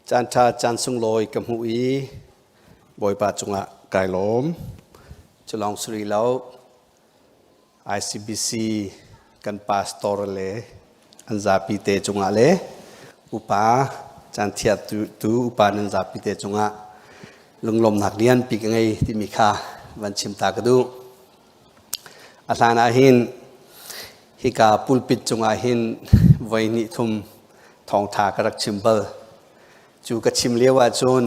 Caan ṭha caan sunglawi ka hmuh i Bawipa cungah kai lawm. Cu lawng si rih lo, ICBC kan pastor le an zapi te cungah le upa caan thiatu tu upa nan zapi te cungah lunglawmnak lianpi ka ngei timi kha van chim ta ka duh. A hlan ah hin hika pulpit cungah hin voi hnih thum thawngṭha ka rak chim bal. Cu ka chim lio ahcun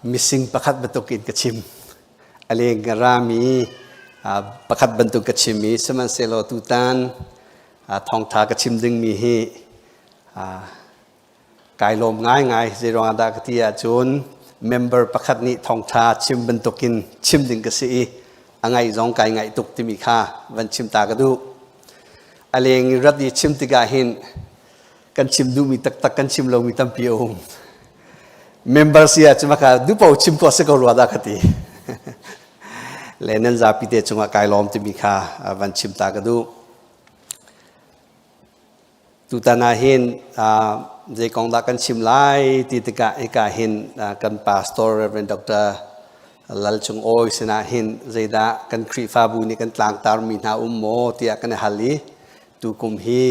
mising pakhat bantukin ka chim. A leng ka rami pakhat bantuk ka chim i sihmanhsehlaw tutan thawngṭha ka chim dingmi hi Kai lawm ngaingai. Zeiruang ah dah ka ti ahcun member pakhat nih thawngṭha chim bantukin chim ding ka si i a ngaih zong kai ngaih tuk timi kha van chim ta ka duh. A leng i rat i chim tikah hin kan chim duhmi taktak kan chim lomi tampi a um. Member si ahcun maka duhpaoh chim ko si ko rua dah ka ti. Le nan zapi te cungah kai lawm timi kha van chim ta ka duh. Tutan ah hin zei kong dah kan chim lai ti tikah hika hin kan pastor Reverend Dr. Lal Cung Awi sinah hin zeidah kan Khrihfabu nih kan tlangtarmi hna um maw tiah kan i hal i tukum hi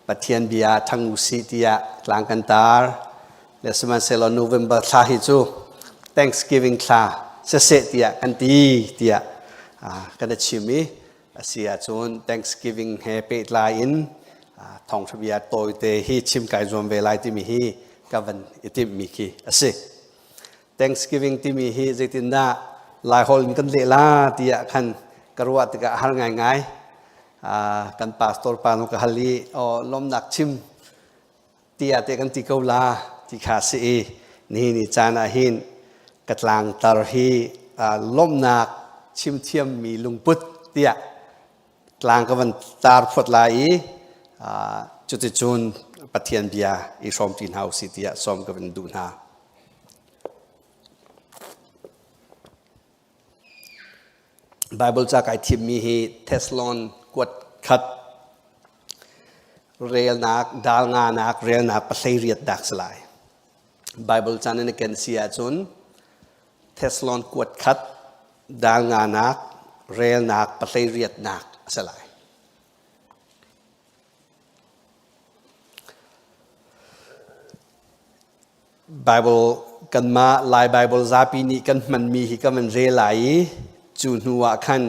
Pathian bia ṭhang usih tiah tlang kan tar. Le sihmanhsehlaw November thla hi cu Thanksgiving thla siseh tiah kan ti tiah kan i chim i A si ahcun Thanksgiving he pehtlai in thawngṭha bia tawite hi chim kai zuam ve lai timi hi ka van i timhmi khi a si. Thanksgiving timi hi zeitindah Laiholh in kan leh la tiah khan ka ruah tikah a har ngaingai. Kan pastor pa nu ka hal i aw lawmnak chim tiah te kan ti ko la ti kha si i nihin ni caan ah hin ka tlangtar hi lawmhnak chimthiammi lungput tiah tlang ka van tar phot lai i cuticun Pathian bia i hrawmṭi hna usih tiah sawm ka van duh hna. Bible ca kai thimmi hi Thessalon kuat khat relnak dal nganak relnak pahlei riat dak si lai. Bible ca nan ken si ahcun Thessalon kuat khat dal nganak relnak pahlei riatnak a si lai. Bible kanmah Lai Bible zapi nih kan hmanmi hi ka van rel lai i cu hnu ah khan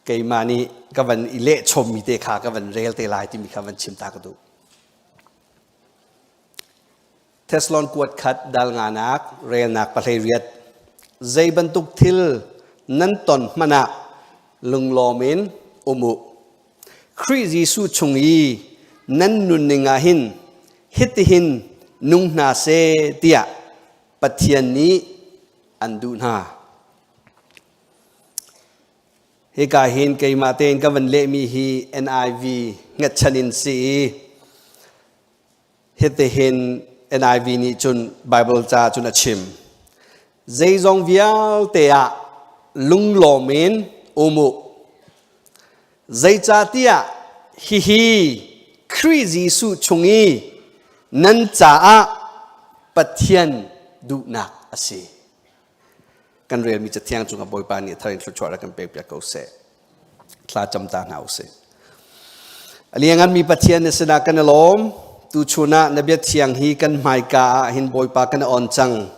keimah nih ka van i leh chommi te kha ka van rel te lai timi kha van chim ta ka duh. Thessalon kuat khat dal nganak relnak pahlei riat zei bantuk thil nan ton hmanh ah lunglawm in um u. Khrih Jesuh chung i nan nunning ah hin hitihin nung hna seh tiah Pathian nih an duh hna. Hika hin keimah tein ka van lehmi hi NIV hngatchan in si i Hitihin NIV nih cun Bible ca cun a chim. Zeizong vialte ah lunglawm in um u. Zeicahtiah hihi Khrih Jesuh chung i nan caah Pathian duhnak a si. Kan relmi Cathiang cungah Bawipa nih a thar in thluachuah rak kan pekpiak ko seh. Thla cam ta hna usih. A lianganmi Pathian na sinah kan i lawm. Tuchun ah na bia thiang hi kan hmaika ah hin Bawipa kan i on cang.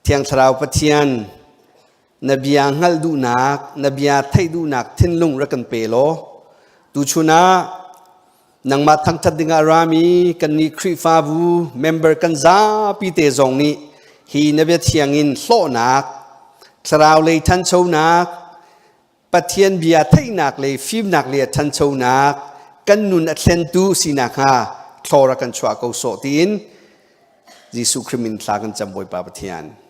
Thiang Thlarau Pathian, na bia hngalh duhnak, na bia theih duhnak thinlung rak kan pe law, tuchun ah nangmah thangṭhat dingah rami kannih Khrihfabu member kan zapi te zong nih hi na bia thiang in hlawhnak, thlarau lei ṭhanchonak, Pathian bia theihnak le fimnak le ṭhanchonak kan nun a thlentu sinak hnga thlawr a kan chuah ko sawh tiin Jesuh Khrih min thla kan cam Bawipa Pathian.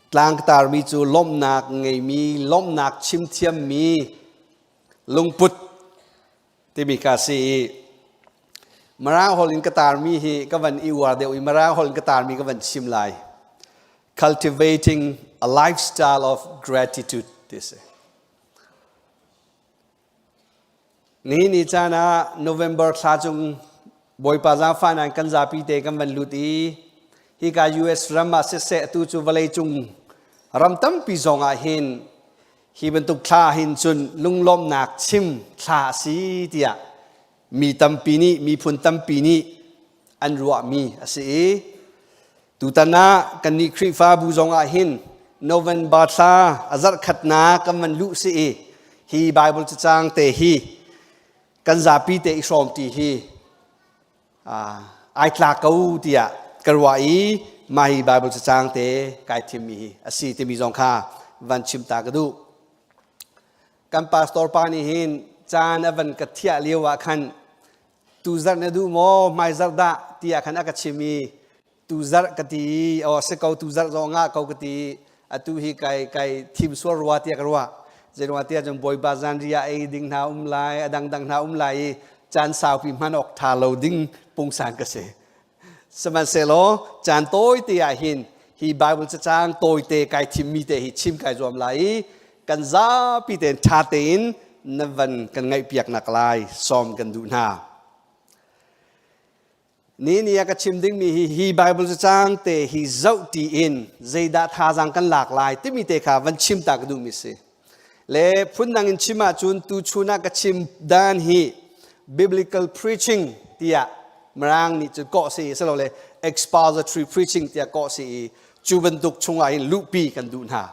Tlangtarmi cu lawmhnak ngeimi, lawmhnak chimthiammi lungput timi ka si i Mirang holh in ka tarmi hi ka van i uar deuh i Mirang holh in ka tarmi ka van chim lai. Cultivating a lifestyle of gratitude ti si. Nihin ni caan ah November thla cung Bawipa zaangfahnak kan zapi te kan van lut i hika US ram ah siseh atu cu vawlei cung ram tampi zong ah hin hi bantuk thla hin cun lunglawmhnak chim thla a si tiah mi tampi nih miphun tampi nih an ruahmi a si i tutan ah kannih Khrihfabu zong ah hin November thla a zarh khatnak kan van luh si i hi Bible cacang te hi kan zapi te i hrawm ti hi ai tlak ko tiah ka ruah i mah hi Bible cacang te kai thimmi hi a si timi zong kha van chim ta ka duh. Kan pastor pa nih hin caan a van ka thiah lio ah khan tuzarh na duh maw hmaizarh dah tiah khan a ka chim i tuzarh ka ti i aw si ko tuzarh zong ngah ko ka ti i atu hi kai kai thim sual rua tiah ka ruah zeiruang tiah cun bawipa zanriah ei ding hna um lai a dangdang hna um lai i caan saupi hman awk tha lo ding pungsan ka si Sihmanhsehlaw caan tawite ah hin hi Bible cacang tawite kai thimmi te hi chim kai zuam lai i kan zapi tein ṭha tein na van kan ngaihpiak nak lai sawm kan duh hna. Ni ni ah ka chim dingmi hi hi Bible cacang te hi zoh ti in zeidah thazaang kan lak lai timi te kha van chim ta ka duhmi si. Le phundang in chim ahcun tuchun ah ka chim dan hi biblical preaching tiah Mirang nih cun kawh si silole expository preaching tiah kawh si i cu bantuk chungah hin luhpi kan duh hna.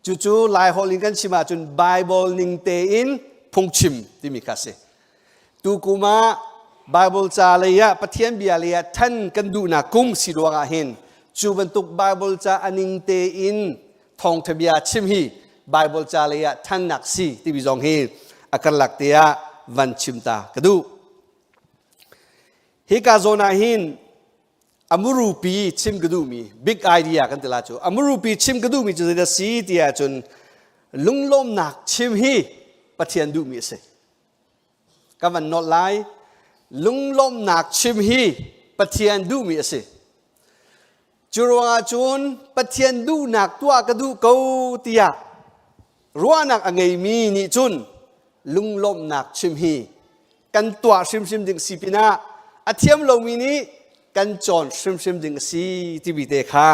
Cucu Laiholh in kan chim ahcun Bible ning tein phungchim timi kha si. Tukum ah Bible ca lei ah Pathian bia lei ah than kan duhnak kum si ruangah hin cu bantuk Bible ca a ning tein thawngtha bia chim hi Bible ca lei ah thannak si timi zong hi a karlak te ah van chim ta ka duh. Hika zawn ah hin amurupi chim ka duhmi big idea kan ti la cu amurupi chim ka duhmi cu zeidah si ti ahcun lunglawmnak chim hi Pathian duhmi a si. Ka van nolh lai. Lunglawmhnak chim hi Pathian duhmi a si. Cu ruangah cun Pathian duhnak tuah ka duh ko tiah ruahnak a ngeimi nih cun lunglawmhnak chim hi kan tuah hrimhrim ding si pinah a thiam lomi nih kan cawn hrimhrim ding a si timi te kha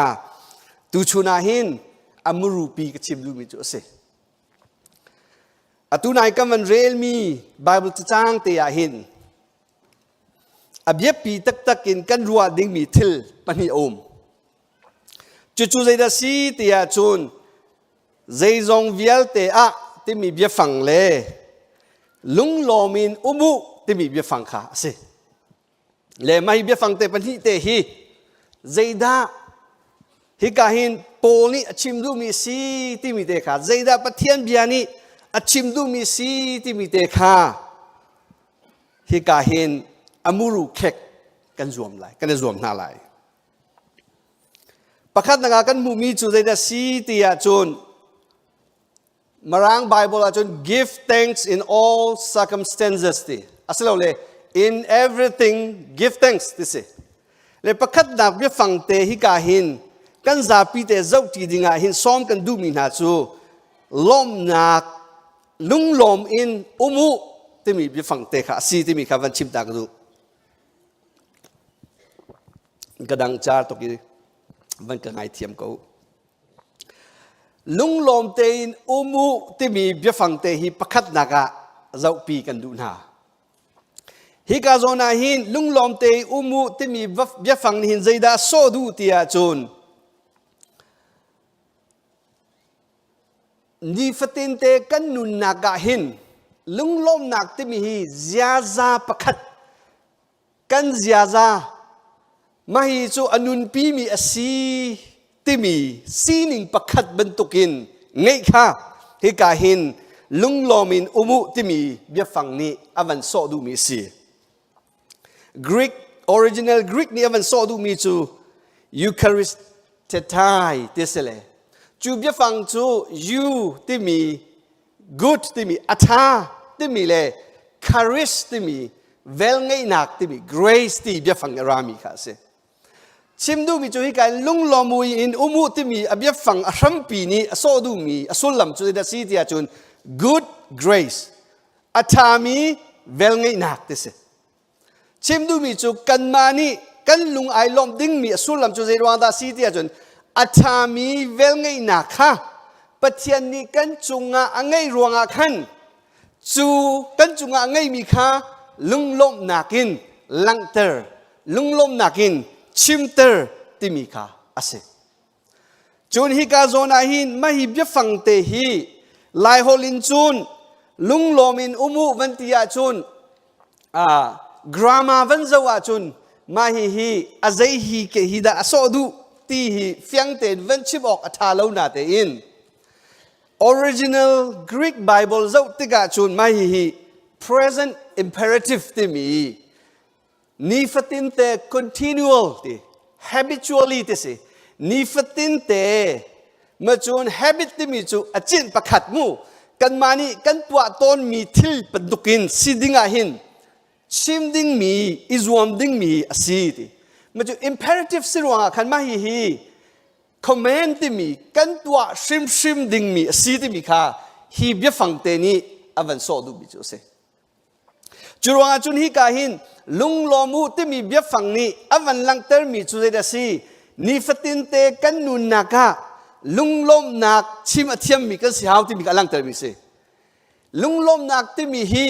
tuchun ah hin a murupi ka chim duhmi cu a si. Atu nai kan van relmi Bible cacang te ah hin a biapi taktak in kan ruah dingmi thil pahnih a um. Cucu zeidah si ti ahcun zeizong vialte ah timi biafang le lunglawm in um u timi biafang kha a si. Le mah hi biafang te pahnih te hi zeidah hika hin Paul nih a chim duhmi si timi te kha zeidah Pathian bia nih a chim duhmi si timi te kha hika hin a muru khek kan zuam lai kan i zuam hna lai. Pakhatnak ah kan hmuhmi cu zeidah si ti ahcun Mirang Bible ahcun give thanks in all circumstances ti asilole in everything give thanks ti si. Le pakhatnak biafang te hika hin kan zapi te zohṭi dingah hin sawm kan duhmi hna cu lawmhnak lunglawm in um u timi biafang te kha a si timi kha van chim ta ka duh. Ka dang car tuk i van ka ngaithiam ko. Lunglawm tein um u timi biafang te hi pakhatnak ah zohpi kan duh hna. Hika zawn ah hin lunglawm tein um u timi biafang nih hin zeidah sawh duh ti ahcun nifatin te kan nunnak ah hin lunglawmnak timi hi ziaza pakhat kan ziaza mah hi cu a nunpimi a si timi sining pakhat bantukin ngeih kha hika hin lunglawm in um u timi biafang nih a van sawh duhmi a si. Greek original Greek nih a van sawh duhmi cu Eucharistetai ti si le cu biafang cu eu timi good timi a ṭha timi le charis timi velngeihnak timi grace ti biafang a rami kha a si. Chim duhmi cu hika in lunglawm in um u timi a biafang a hrampi nih a sawh duhmi a sullam cu zeidah si ti ahcun good grace a ṭhami velngeihnak ti si. Chim duhmi cu kanmah nih kan lung ai lawmh dingmi a sullam cu zei ruang dah si ti ahcun a ṭhami velngeihnak kha Pathian nih kan cungah a ngeih ruangah khan cu kan cungah a ngeihmi kha lunglawmhnak in langhter, lunglawmhnak in chimter timi kha a si. Cun hika zawn ah hin mah hi biafang te hi Laiholh in cun lunglawm in um u van ti ahcun grammar van zoh ahcun mah hi hi a zei hi ke hi dah a sawh duh ti hi fiang tein van chim awk a ṭha lo na tein original Greek Bible zoh tikah cun mah hi hi present imperative timi Nifatin te continual ti habitually ti si. Nifatin te ma cun habit timi cu a cinh pakhat mu kanmah nih kan tuah tawnmi thil bantukin si ding ah hin chim dingmi i zuam dingmi a si ti. Ma cu imperative si ruangah khan mah hi hi command timi kan tuah hrimhrim dingmi a si timi kha hi biafang te nih a van sawh duhmi cu a si. Cu ruangah cun hika hin lunglawm u timi biafang nih a van langhtermi cu zeidah a si? Nifatin te kan nunnak ah lunglawmhnak chim a thiammi kan si hau timi kha a langhtermi a si. Lunglawmhnak timi hi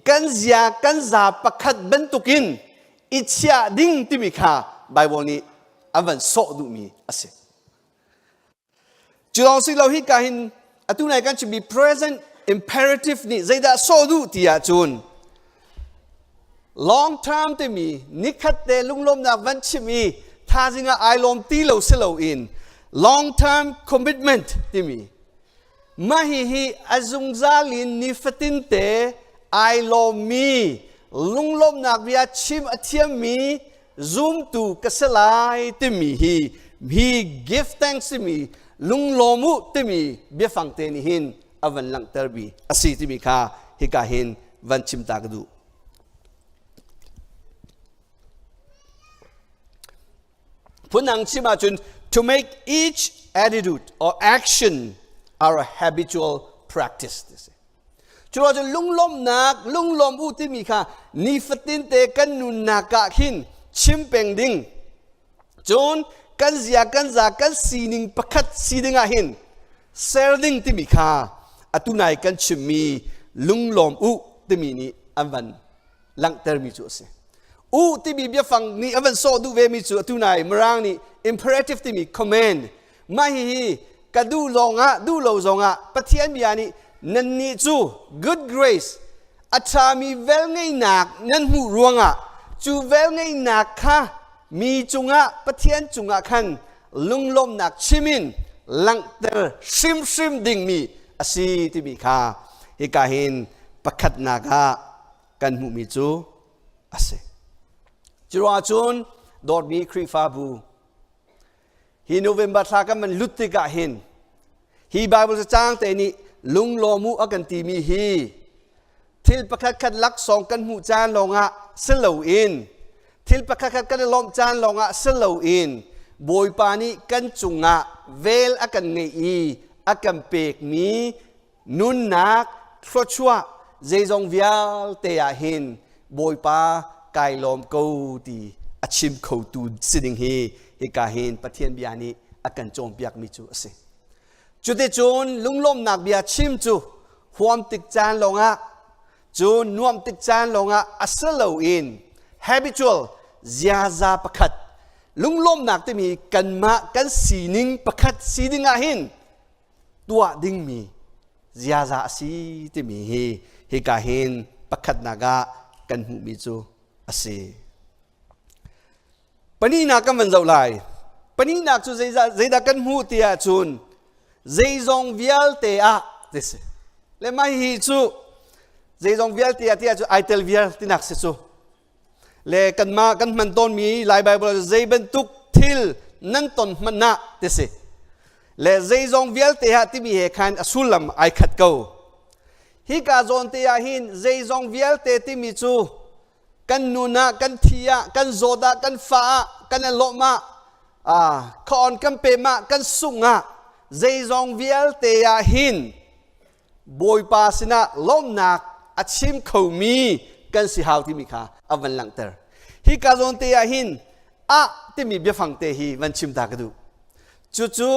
kan zia kan za pakhat bantukin i chiah ding timi kha Bible nih a van sawh duhmi a si. Cu lawng si lo hika hin atu nai kan chimmi present imperative nih zeidah sawh duh ti ahcun long term timi nikhat te lunglawmnak van chim i thazing ah ai lawm ti lo si loin long term commitment timi mah hi hi a zungzal in nifatin te ai lawmmi lunglawmnak bia chim a thiammi zumtu ka si lai timi hi hi give thanks timi lunglawm u timi biafang te nih hin a van langhter mi a si timi kha hika hin van chim ta ka duh. Phundang chim ahcun to make each attitude or action our habitual practice. Cu cun lunglawmhnak, lunglawm u timi kha nifatin te kan nunnak ah khin chim peng ding. Cun kan zia kan za kan sining pakhat si ding ah hin ser ding timi kha atu nai kan chimmi lunglawm u timi nih an van langhtermi cu a si. U timi biafang nih a van sawh duh vemi cu atu nai Mirang nih imperative timi command Mah hihi ka duh lawngah duh lo zongah Pathian bia nih nannih cu good grace a ṭhami velngeihnak nan hmuh ruangah cu velngeihnak kha mi cungah Pathian cungah khan lunglawmhnak chim in langhter hrimhrim dingmi a si timi kha hika hin pakhatnak ah kan hmuhmi cu a si. Cu ruangah cun dawtmi Khrihfabu Hi November thla kan van lut tikah hin hi Bible cacang te nih lunglawm u a kan timi hi thil pakhat khat laksawng kan hmuh caan lawngah si loin thil pakhat khat kan i lawmh caan lawngah si loin Bawipa nih kan cungah vel a kan ngeih i a kan pekmi nunnak thluachuah zeizong vialte ah hin Bawipa kai lawm ko ti a chim khotu si ding hi hika hin Pathian bia nih a kan cawnpiakmi cu a si. Cuticun lunglawmhnak bia chim cu huam tik caan lawngah cun nuam tik caan lawngah a si loin habitual ziaza pakhat lunglawmhnak timi kanmah kan sining pakhat si ding ah hin tuah dingmi ziaza a si timi hi hika hin pakhatnak ah kan hmuhmi cu a si. Pahnihnak kan van zoh lai. Pahnihnak cu zeidah kan hmuh ti ahcun zeizong vialte ah ti si. Le mah hi cu zeizong vialte ah ti ahcun ai tel vial tinak si cu. Le kanmah kan hman tawnmi Lai Bible zei bantuk thil nan ton hmanh ah ti si. Le zeizong vialte ah timi he khan a sullam ai khat ko. Hika zawn te ah hin zeizong vialte timi cu kan nun ah, kan thi ah, kan zawt ah, kan fa ah, kan i lawmh ah, khaon kan pem ah, kan sung ah, zeizong vialte ah hin Bawipa sinah lawmhnak a chim khomi kan si hau timi kha a van langhter. Hi ka zawn te ah hin a timi biafang te hi van chim ta ka duh. Cucu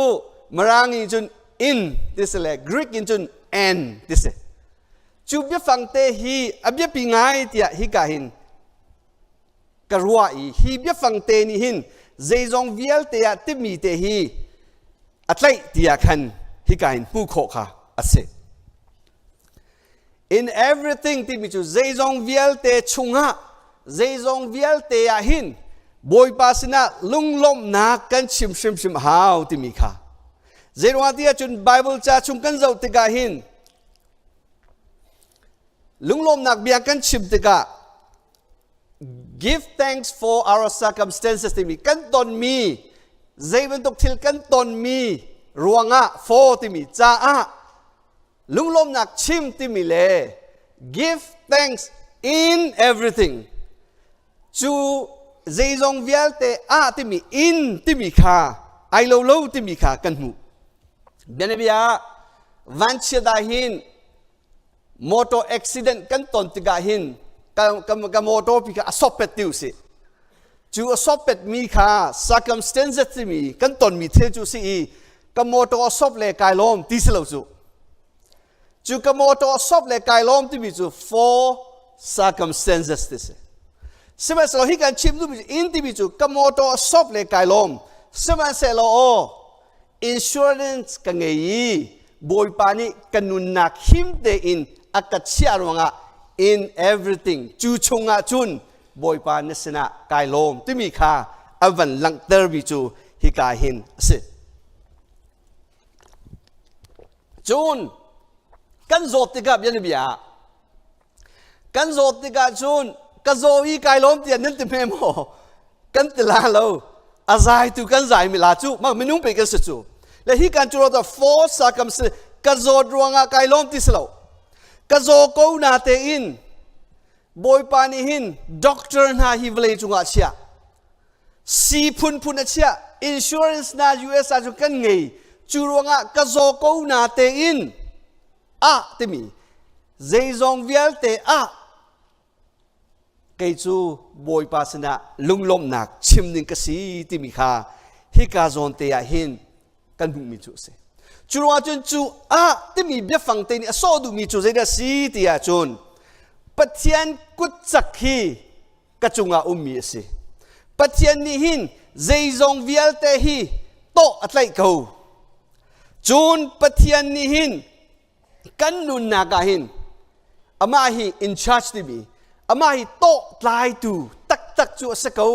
Mirang in cun in ti si le Greek in cun en ti si. Cu biafang te hi a biapi ngai tiah hika hin ka ruah i hi biafang te nih hin zeizong vialte ah timi te hi a tlaih tiah khan hika hin hmuh khawh kha a si. In everything timi cu zeizong vialte chungah zeizong vialte ah hin Bawipa sinah lunglawmhnak kan chim hrimhrim hau timi kha. Zeiruang ti ahcun Bible ca chung kan zoh tikah hin lunglawmhnak bia kan chim tikah give thanks for our circumstances timi kan tonmi zei bantuk thil kan tonmi ruangah for timi caah lunglawmhnak chim timi le give thanks in everything cu zeizong vialte ah timi in timi kha ai lo lo timi kha kan hmuh bianabia vanchiat ah hin motor accident kan ton tikah hin ka, ka, ka motor pi kha a sawppet ti usih cu a sawppet mi kha circumstances timi kan tonmi thil cu si i ka motor a sawp le kai lawm ti si lo cu cu ka motor a sawp le kai lawm timi cu for circumstances ti si sihmanhsehlaw hi kan chim duhmi cu in timi cu ka motor a sawp le kai lawm sihmanhsehlaw aw insurance ka ngei i Bawipa nih ka nunnak him tein a ka chiah ruangah in everything cu chungah cun Bawipa na sinah kai lawm timi kha a van langhtermi cu hika hin a si. Cun kan zawt tikah bianabia ah Kan zawt tikah cun ka zaw i kai lawm tiah nan ti hme maw? Kan ti la lo. A zai tu kan zai mi la cu mak minung pe kan si cu. Le hi kan cu ro for circumstance ka zawt ruangah kai lawm ti si lo. Ka zaw ko na tein Bawipa nih hin doctor hna hi vawlei cungah chiah. Si phunphun a chiah. Insurance na US ah cun kan ngei. Cu ruangah ka zaw ko na tein ah timi zeizong vialte ah kei cu Bawipa sinah lunglawmhnak chim ding ka si timi kha hika zawn te ah hin kan hmuhmi cu a si. Cu ruangah cun cu ah timi biafang te nih a sawh duhmi cu zeidah a si ti ahcun Pathian kutcak hi ka cungah ummi a si. Pathian nih hin zeizong vialte hi tawh a tlaih ko. Cun Pathian nih hin kan nunnak ah hin amah hi in charge timi amah hi tawh tlaitu taktak cu a si ko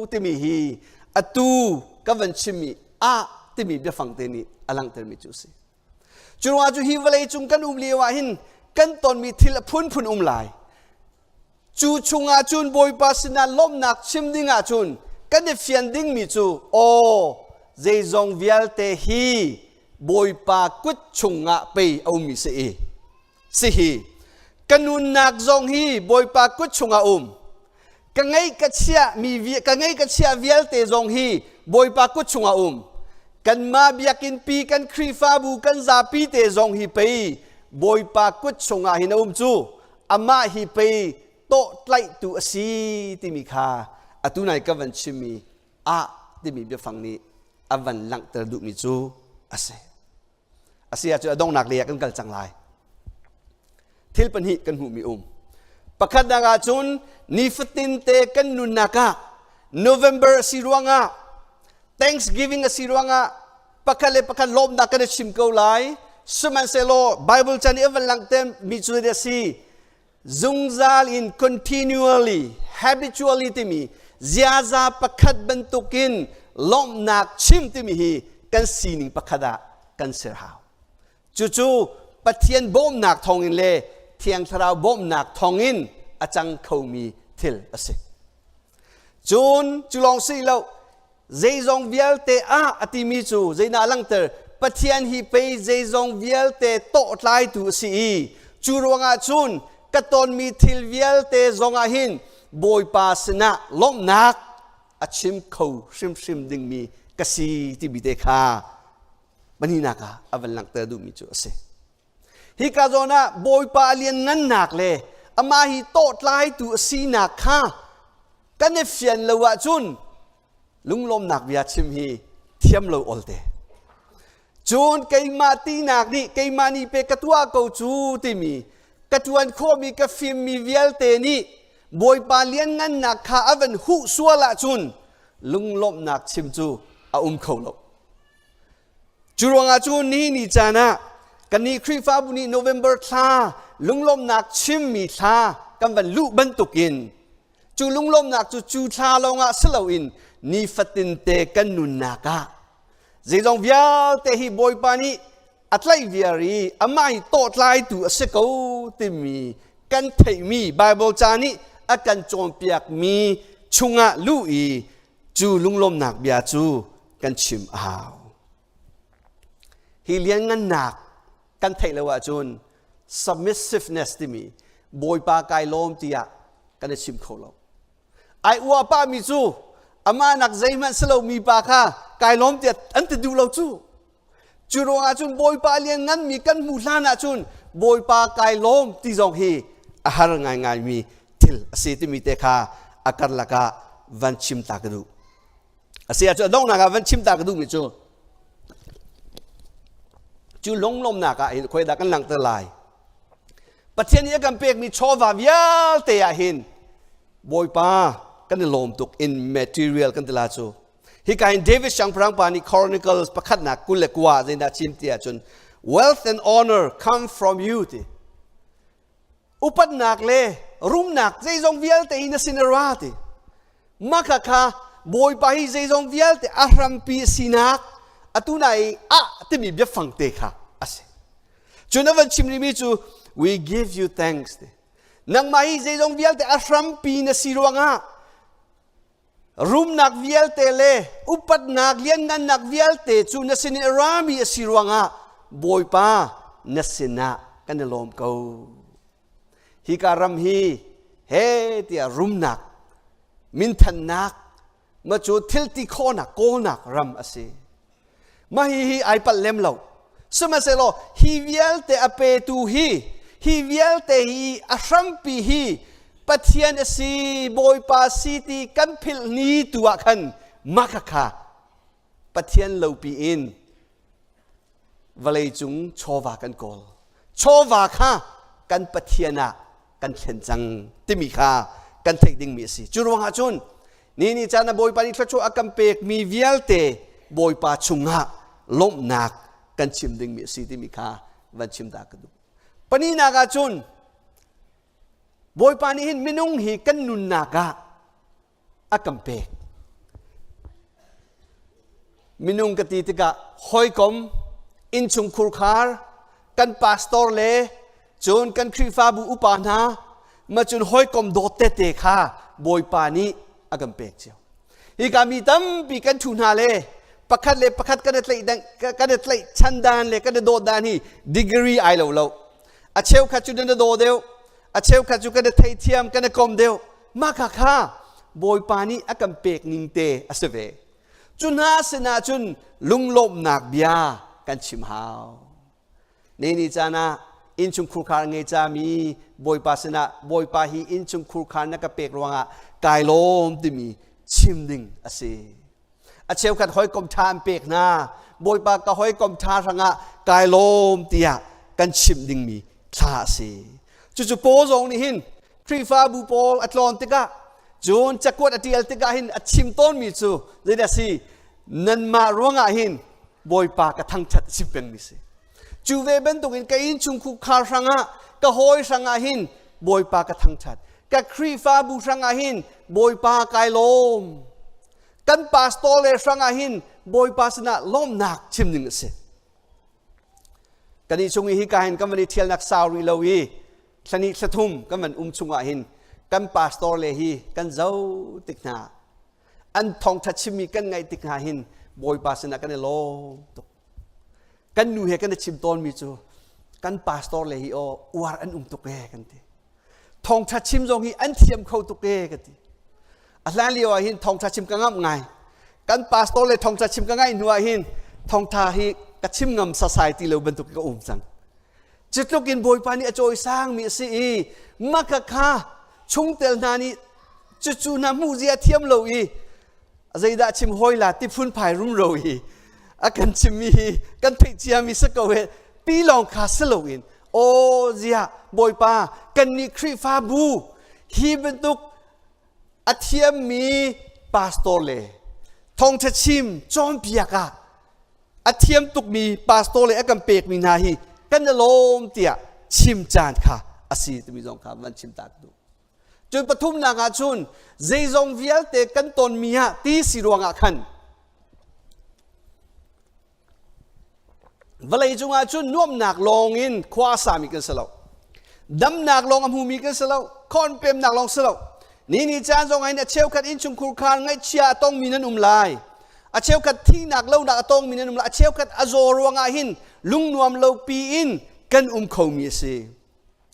timi hi atu ka van chimmi ah timi biafang te nih a langhtermi cu a si. Cu ruangah cu hi vawlei cung kan um lio ah hin kan tonmi thil a phunphun um lai. Cu chungah cun Bawipa sinah lawmhnak chim ding ahcun kan i fian dingmi cu aw zeizong vialte hi Bawipa kut chungah pei a ummi si i si hi ka nunnak zong hi Bawipa kut chungah um ka ngeih ka chiah mi ka ngeih ka chiah vialte zong hi Bawipa kut chungah um kanmah biakinn pi kan Khrihfabu kan zapi te zong hi pei Bawipa kut chungah hin a um cu amah hi pei tawh tlaihtu a si timi kha atu nai ka van chimmi ah timi biafang nih a van langhter duhmi cu a si. A si ahcun a donghnak lei ah kan kal cang lai. Thil pahnih kan hmuhmi um. Pakhatnak ahcun nifatin te kan nunnak ah November a si ruangah Thanksgiving a si ruangah pakhat le pakhat lawmnak kan i chim ko lai sihmanhsehlaw Bible chan i a van langhter mi cu a si zungzal in continually habitually timi ziaza pakhat bantukin lawmhnak chim timi hi kan sining pakhat ah kan ser hau cucu Pathian bawmnak thawngin le Thiang Thlarau bawmhnak thawngin a cang khomi thil a si Cun cu lawng si lo zeizong vialte ah a timi cu zeidah a langhter Pathian hi pei zeizong vialte tawhtlaitu a si i cu ruangah cun ka tonmi thil vialte zongah hin Bawipa sinah lawmhnak a chim kho hrimhrim dingmi ka si timi te kha pahnihnak ah a van langhter duhmi cu a si. Hika zawn ah Bawipa a lianngannak le Amah hi tawhtlaitu a sinak kha kan i fian lo ahcun lunglawmnak bia chim hi thiam lo olte. Cun keimah tinak nih keimah nih pe ka tuah ko cu timi ka ṭuan khawhmi ka fimmi vialte nih Bawipa lianngannak kha a van huh sual ahcun lunglawmhnak chim cu a um kho lo. Cu ruangah cun nihin ni caan ah kannih Khrihfabu nih November thla lunglawmhnak chimmi thla kan van luh bantukin cu lunglawmhnak cu cu thla lawngah si loin nifatin te kan nunnak ah zeizong vialte hi Bawipa nih a tlaih viar i amah hi tawhtlaitu a si ko timi kan theihmi Bible ca nih a kan cawnpiakmi chungah luh i cu lunglawmnak bia cu kan chim a hau. Hi lianngannak kan theih lo ahcun submissiveness timi Bawipa kai lawm tiah kan i chim kho lo. Ai ua pa mi cu amah nak zeihmanh si lo mi pa kha kai lawm tiah an ti duh lo cu. Cu ruangah cun Bawipa liannganmi kan hmuh hlan ahcun Bawipa kai lawm ti zong hi a har ngaingaimi thil a si timi te kha a karlak ah van chim ta ka duh. A si ahcun a donghnak ah van chim ta ka duhmi cu cu lunglawmnak ah hin khuaidah kan langhter lai. Pathian nih a kan pekmi chawva vialte ah hin Bawipa kan i lawm tuk in material kan ti la cu. Hika hin David siangpahrang pa nih Chronicles pakhatnak 29 zeidah chim ti ahcun wealth and honor come from you ti. Upatnak le rumnak zeizong vialte hi na sin a ra ti. Maka kha Bawipa hi zeizong vialte a hrampi sinak atu na i ah timi biafang te kha a si. Cun a van chim rihmi cu we give you thanks ti. Nangmah hi zeizong vialte a hrampi na si ruangah Rumnak vialte le upatnak lianngannak vialte cu na sinin a rami a si ruangah Bawipa na sinah kan i lawm ko. Hika ram hi he tiah rumnak, minthannak, ma cu thilti khawhnak kawlnak ram a si. Mah hihi ai palh lem lo. Sihmanhsehlaw hi vialte a petu hi, hi vialte hi a hrampi hi Pathian a si, Bawipa si ti kan philh ni tu ah khan mah khakha Pathian lopi in vawleicung chawva kan kawl. Chawva kha kan Pathian ah kan thlen cang timi kha kan theih dingmi a si. Cu ruangah cun ni ni caan ah Bawipa nih thluachuah a kan pekmi vialte Bawipa chungah lawmhnak kan chim dingmi a si timi kha van chim ta ka duh. Pahnihnak ah cun Bawipa nih hin minung hi kan nunnak ah a kan pek. Minung ka ti tikah hawikom, innchung khurkhar, kan pastor le cun kan Khrihfabu upa hna, ma cun hawikom dawt tete kha Bawipa nih a kan pek cio. Hika mi tampi kan thu hna le pakhat le pakhat kan i tlaih kan i tlaih chan dan le kan i dawt dan hi degree ai lo lo. A cheukhat cu nan i daw deuh, a cheukhat cu kan i theithiam, kan i kom deuh. Mah kha kha Bawipa nih a kan pek ning te a si ve. Cu hna sinah cun lunglawmhnak bia kan chim hau. Ni ni caan ah innchung khurkhar ngei cami Bawipa sinah Bawipa hi innchung khurkhar na ka pek ruangah kai lawm timi chim ding a si. A cheukhat hawikom ṭha an pek hna. Bawipa ka hawikom ṭha hrangah kai lawm tiah kan chimh dingmi thla a si. Cucu Paul zong nih hin Khrihfabu pawl a tlawn tikah cun cakuat a ṭial tikah hin a chim tawnmi cu zeidah a si? Nanmah ruangah hin Bawipa ka thangṭhat a chim pengmi si. Cu ve bantukin ka innchung khar hrangah ka hawi hrangah hin Bawipa ka thangṭhat. Ka Khrihfabu hrangah hin Bawipa kai lawm. Kan pastor le hrangah hin Bawipa sinah lawmhnak chim ding a si. Kan i chung i hika hin kan van i ṭhialnak sau rih lo i thlani thlathum kan van um chungah hin kan pastor le hi kan zoh tik hna an thawngṭha chimmi kan ngaih tik hna hin Bawipa sinah kan i lawm tuk. Kan nu he kan i chim tawnmi cu kan pastor le hi aw uar an um tuk ee kan ti. Thawngṭha chim zong hi an thiam kho tuk ee ka ti. A hlan lio ah hin thawngṭha chim ka ngamh ngai. Kan pastor le thawngṭha chim ka ngaih hnu ah hin thawngṭha hi ka chim ngam sasai ti lo bantuk ka um cang. Cutluk in Bawipa nih a cawisangmi a si i maka kha chungtel hna nih cucu hna hmuh zia thiam lo i zeidah chim hawi la ti phunphai rumro i a kan chimmi hi kan theih ciami si ko he ti lawng kha si loin aw ziah Bawipa kannih Khrihfabu hi bantuk a thiammi pastor le thawngṭha chim cawnpiak ah a thiam tukmi pastor le a kan pekmi hna hi kan i lawm tiah chim caan kha a si timi zong kha van chim ta ka duh. Cun pathumnak ah cun zeizong vialte kan tonmi ah ti si ruangah khan vawlei cungah cun nuamnak lawng in khua a sami kan si lo. Damnak lawng a hmumi kan si lo. Khawnpemnak lawng si lo. Ni ni caan zong ah a cheukhat innchungkhur khar ngaihchia a tongmi nan um lai. A cheukhat thihnak lonak a tongmi nan um lai. A cheukhat a zaw ruangah hin lungnuam lo pi in kan um khomi a si.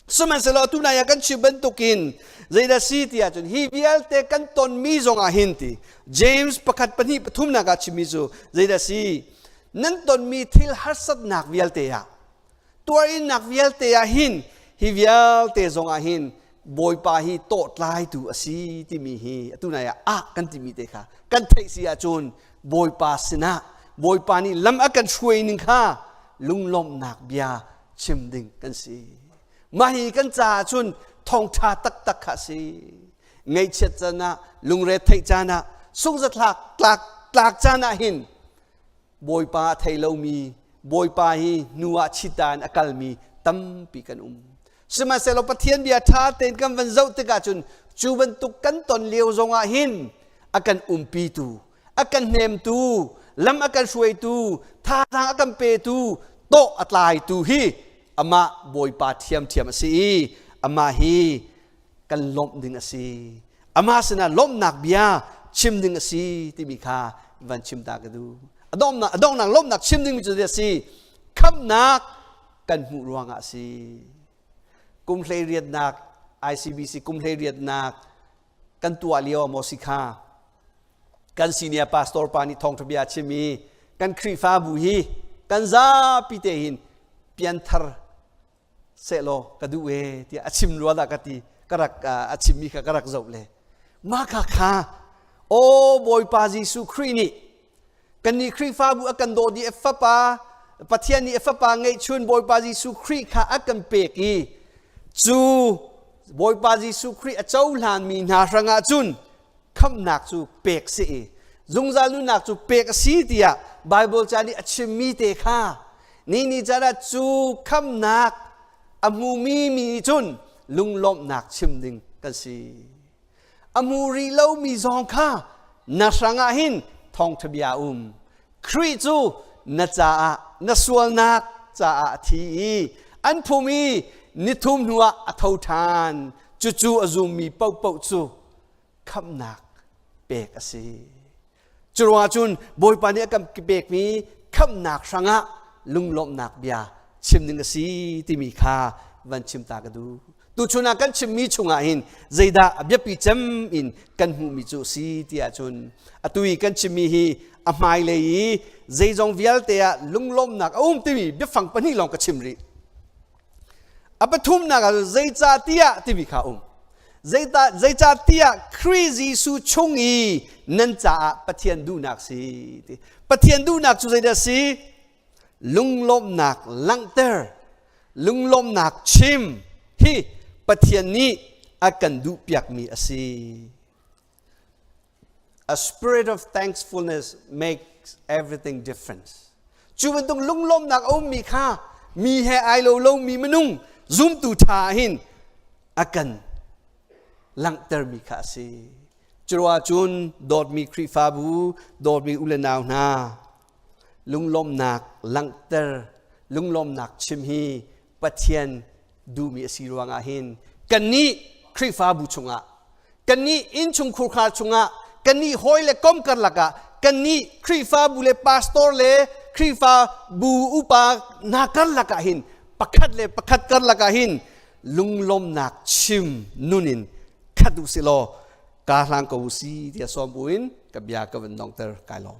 Sihmanhsehlaw tunai ah kan chim bantukin zeidah si ti ahcun hi vialte kan tonmi zongah hin ti James pakhat pahnih pathumnak ah chimmi cu zeidah si nan tonmi thil harsatnak vialte ah tuarinnak vialte ah hin hi vialte zongah hin Bawipa hi tawhtlaitu a si timi hi atu nai ah ah kan timi te kha kan theih si ahcun Bawipa sinah Bawipa nih lam a kan hruai ning kha lunglawmhnak bia chim ding kan si. Mah hi kan caah cun thawngṭha taktak kha a si. Ngaihchiat caan ah, lungre theih caan ah, sungzatlak tlak tlak caan ah hin Bawipa a thei lomi, Bawipa hi hnu ah chita in a kalmi tampi kan um. Sihmanhsehlaw Pathian bia ṭha tein kan van zoh tikah cun cu bantuk kan ton lio zongah hin a kan umpitu, a kan hnemtu, lam a kan hruaitu, thazaang a kan petu, tawh a tlaitu hi amah Bawipa ṭhiamṭhiam a si i amah hi kan lawmh ding a si. Amah sinah lawmhnak bia chim ding a si timi kha van chim ta ka duh. A donghnak, a donghnak lawmhnak chim dingmi cu a si. Khamhnak kan hmuh ruangah a si. Kum hleiriatnak ICBC kum hleiriatnak kan tuah lio maw si kha kan senior pastor pa nih thawngṭha bia chim i kan Khrihfabu hi kan zapi te hin pianthar sehlaw ka duh e tiah a chim rua dah ka ti ka rak a chimmi kha ka rak zoh le mah kha kha aw Bawipa Jesuh Khrih nih kannih Khrihfabu a kan dawt i a fapa Pathian nih a fapa ngeihchun Bawipa Jesuh Khrih kha a kan pek i cu Bawipa Jesuh Khrih a cohlanmi hna hrangah cun khamhnak cu pek si i zungzal nunnak cu pek a si tiah Baibal ca nih a chimmi te kha ni ni caan ah cu khamhnak a hmumi mi nih cun lunglawmhnak chim ding kan si. A hmu rih lomi zong kha na hrangah hin thawngṭha bia um. Khrih cu na caah na sualnak caah a thi i an phum i nithum hnuah a tho ṭhan. Cucu a zummi paohpaoh cu khamhnak pek a si. Curuangah cun Bawipa nih a kan pekmi khamhnak hrangah lunglawmhnak bia chim ding a si timi kha van chim ta ka duh. Tuchun ah kan chimmi chungah hin zeidah a biapi cem in kan hmuhmi cu a si ti ahcun atu i kan chimmi hi a hmailei i zeizong vialte ah lunglawmhnak a um timi biafang pahnih lawng ka chim rih. A pathumnak ah zeicahtiah timi kha um. Zeicahtiah Khrih Jesuh chung i nan caah Pathian duhnak si ti. Pathian duhnak cu zeidah si? Lunglawmhnak langhter, lunglawmhnak chim hi Pathian nih a kan duhpiakmi a si. A spirit of thankfulness makes everything different. Cu bantuk lunglawmhnak a ummi kha mi he ai lo lomi minung zumtu ṭha hin a kan langhtermi kha a si. Curuah cun dawtmi Khrihfabu, dawtmi u le nau hna, lunglawmhnak langhter, lunglawmhnak chim hi Pathian duhmi a si ruangah hin kannih Khrihfabu chungah kannih innchung khurkhar chungah kannih hawi le kom karlak ah kannih Khrihfabu le pastor le Khrihfabu upa hna karlak ah hin pakhat le pakhat karlak ah hin lunglawmnak chim nun in khat u si law ka hlang ko u si tiah sawm buin ka bia ka van dongter kai lawm.